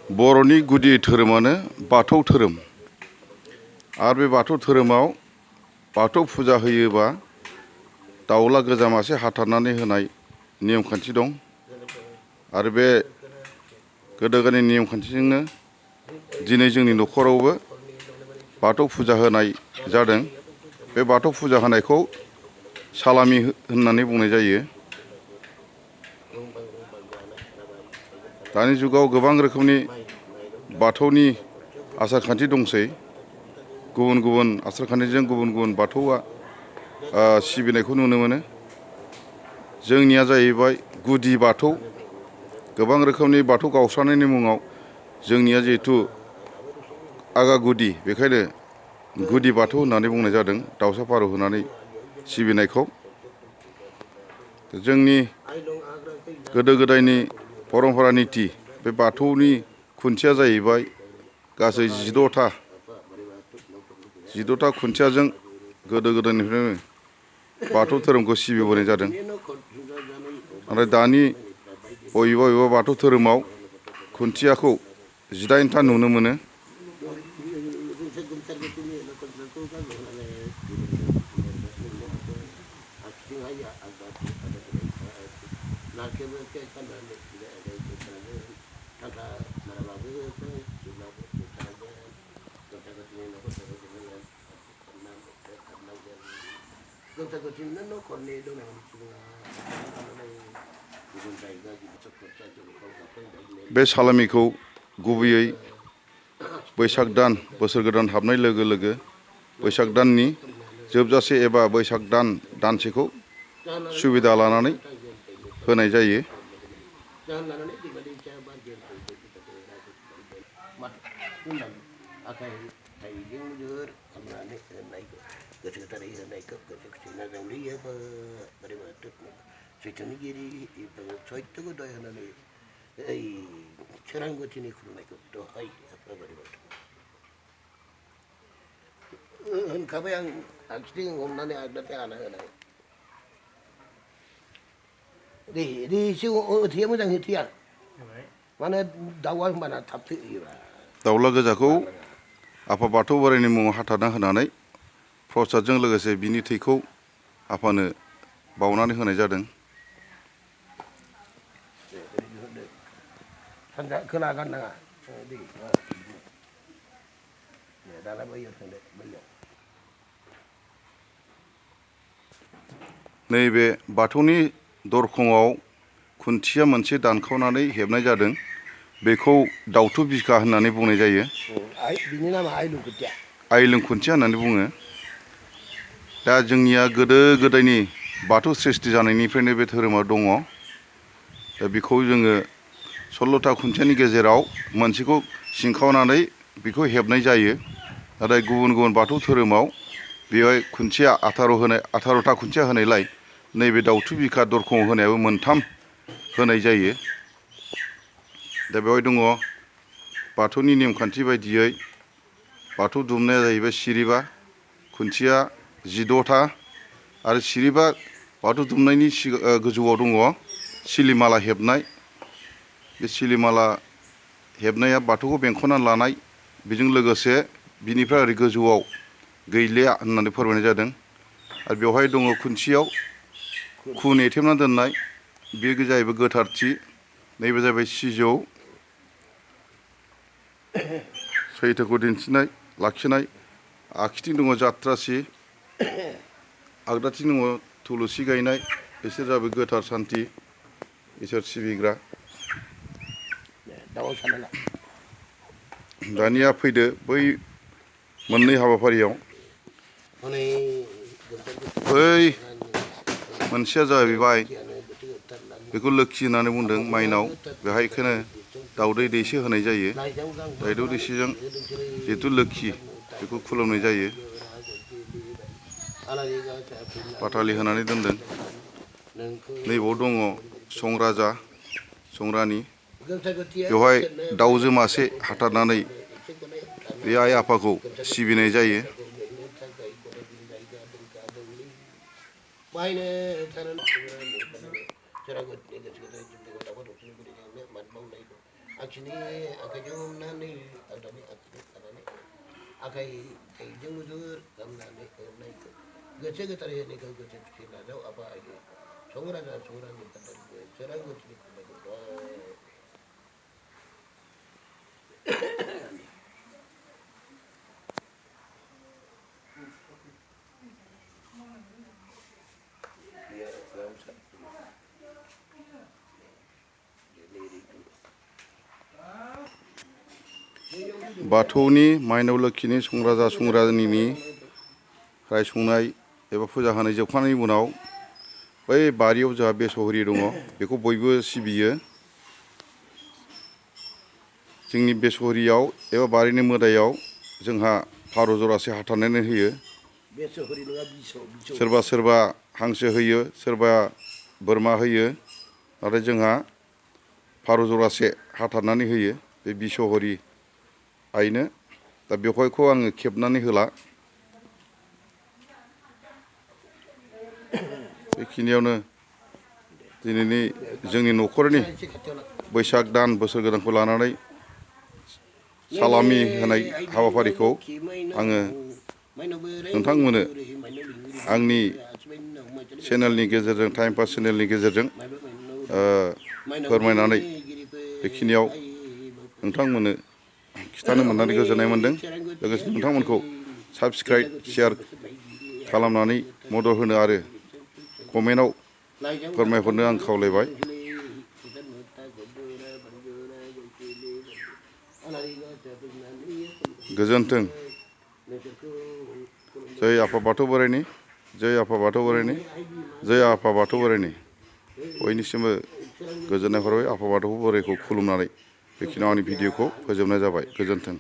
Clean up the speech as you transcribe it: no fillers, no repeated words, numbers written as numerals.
बर'नि गुदि धोरोमानो बाथौ धोरोम आरो बे बाथौ धोरोमाव बाथौ फुजा होयोबा दाउला गोजा मासे हाथारनानै होनाय नियम खान्थि दं आरो बे गोदो गोदायनि नियम खान्थिजोंनो दिनै जोंनि न'खरावबो बाथौ फुजा होनाय जादों। बे बाथौ फुजा होनायखौ सालामि होननानै बुंनाय जायो। दानि जुगाव गोबां रोखोमनि बाथौनि आसार खान्थि दंसै। गुबुन गुबुन आसार खान्थिजों गुबुन गुबुन बाथौआ सिबिनायखौ नुनो मोनो। जोंनिया जाहैबाय गुदि बाथौ। गोबां रोखोमनि बाथौ गावस्रानायनि मुङाव जोंनिया जिहेथु आगा गुदि, बेखायनो गुदि बाथौ होननानै बुंनाय जादों दाउसा फारौ होनानै सिबिनायखौ। जोंनि गोदो गोदायनि परमपरा निति बे बाथौनि खुन्थिया जाहैबाय गासै 16टा खुन्थियाजों गोदो गोदायनिफ्रायनो बाथौ धोरोमखौ सिबिबोनाय जादों। नाथाय दानि बबेबा बबेबा बाथौ धोरोमाव खुन्थियाखौ 18टा नुनो मोनो। बे सालामिखौ गुबैयै बैसाग दान, बोसोर गोदान हाबनाय लोगो लोगो बैसाग दाननि जोबजासे एबा बैसाग दानसेखौ सुबिदा लानानै होनाय जायो। होनखाबाय आं आखिथिं हमनानै आगदाथिं आना होनाय। दे एसे होथेया मोजां होथेया। माने दाउआ होमबाना थाब थैयोबा। दाउला गोजाखौ आफा बाथौ बोराइनि मुङाव हाथारना होनानै प्रसादजों लोगोसे बिनि थैखौ आफानो बावनानै होनाय जादों। सानजा खोला गाननाङा। दाना बैयाव थांदो बैयाव। नैबे बाथौनि दरखंआव खुन्थिया मोनसे दानखावनानै हेबनाय जादों। बेखौ दाउथु बिखा होननानै बुंनाय जायो। बिनि नामा आइलुं खुन्थिया। आइलुं खुन्थिया होननानै बुङो। दा जोंनिया गोदो गोदायनि बाथौ सृष्टि जानायनिफ्रायनो बे धोरोमा दङ। दा बेखौ जोङो 16टा खुन्थियानि गेजेराव मोनसेखौ सिंखावनानै बेखौ हेबनाय जायो। नाथाय गुबुन गुबुन बाथौ धोरोमाव बेवहाय खुन्थिया 18टा खुन्थिया होनायलाय नैबे दाउथु बिखा दरखंआव होनायाबो 3 होनाय जायो। दा बेवहाय दङ बाथौनि नेमखान्थि बायदियै बाथौ दुमनाया जाहैबाय सिरिबा, खुन्थिया 16टा आरो सिरिबा बाथौ दुमनायनि गोजौआव दङ सिलिमाला हेबनाय। बे सिलिमाला हेबनाया बाथौखौ बेंखननानै लानाय, बेजों लोगोसे बिनिफ्राय ओरै गोजौआव गैलिया होननानै फोरमायनाय जादों। आरो बेवहाय दङ खुन्थियाव खुन एथेबना दोननाय, बे जाहैबाय गोथारथि। नैबे जाहैबाय सिजौ, सैथोखौ दिन्थिनाय लाखिनाय। आखिथिं दङ जाथ्रासि, आगदाथिं दङ थुलुसि गायनाय। बिसोर जाबाय गोथार सान्थि, इसोर सिबिग्रा। दानिया फैदो बै मोननै हाबाफारियाव। बै मोनसेया जाहैबाय बेखौ लोक्षि होननानै बुंदों, माइनाव। बेहायखौनो दाउदै दैसे होनाय जायो। दाउदै दैसेजों जिहेथु लोक्षि बेखौ खुलुमनाय जायो। बाथालि होनानै दोनदों। नैबाव दङ संराजा, संरानि। बेवहाय दाउजो मासे हाथारनानै बे आइ आफाखौ सिबिनाय जायो। आखिनि आखाइजों हमनानै आगदानि आखाइजों लानानै आखाइ थाइजों मुजुर खालामनानै एवनायखौ गोसो गोथारै होनायखौ गोसो खुसि नाजाव आफा आयो संराजा संरानि खान्दारिखौ सोरां गोथौनि खुंनायखौ बाथौनि माइनाव लोखिनि संराजा संरानिनि रायसंनाय एबा फुजा होनाय जोबखांनायनि उनाव बै बारियाव जोंहा बेसहरि दङ बेखौ बयबो सिबियो जोंनि बेसहरियाव एबा बारिनि मोदायाव जोंहा फारौ जरासे हाथारनानै होयो सोरबा सोरबा हांसो होयो सोरबा बोरमा होयो नाथाय जोंहा फारौ जरासे हाथारनानै होयो बे बिसहरि आइनो दा बेवहायखौ आङो खेबनानै होला बेखिनियावनो दिनैनि जोंनि न'खरनि बैसाग दान बोसोर गोदानखौ लानानै सालामि होनाय हाबाफारिखौ आङो नोंथांमोननो आंनि चेनेलनि गेजेरजों टाइम पास चेनेलनि गेजेरजों फोरमायनानै बेखिनियाव नोंथांमोननो खिथानो मोननानै गोजोननाय मोन्दों लोगोसे नोंथांमोनखौ साबस्क्राइब शेयार खालामनानै मदद होनो आरो कमेन्टआव फोरमायहरनो आं खावलायबाय गोजोन्थों जय आफा बाथौ बोराइनि जय आफा बाथौ बोराइनि जय आफा बाथौ बोराइनि बयनिसिमबो गोजोननाय हरबाय आफा बाथौ बोराइखौ खुलुमनानै बेखिनियाव आंनि भिडिअखौ फोजोबनाय जाबाय गोजोन्थों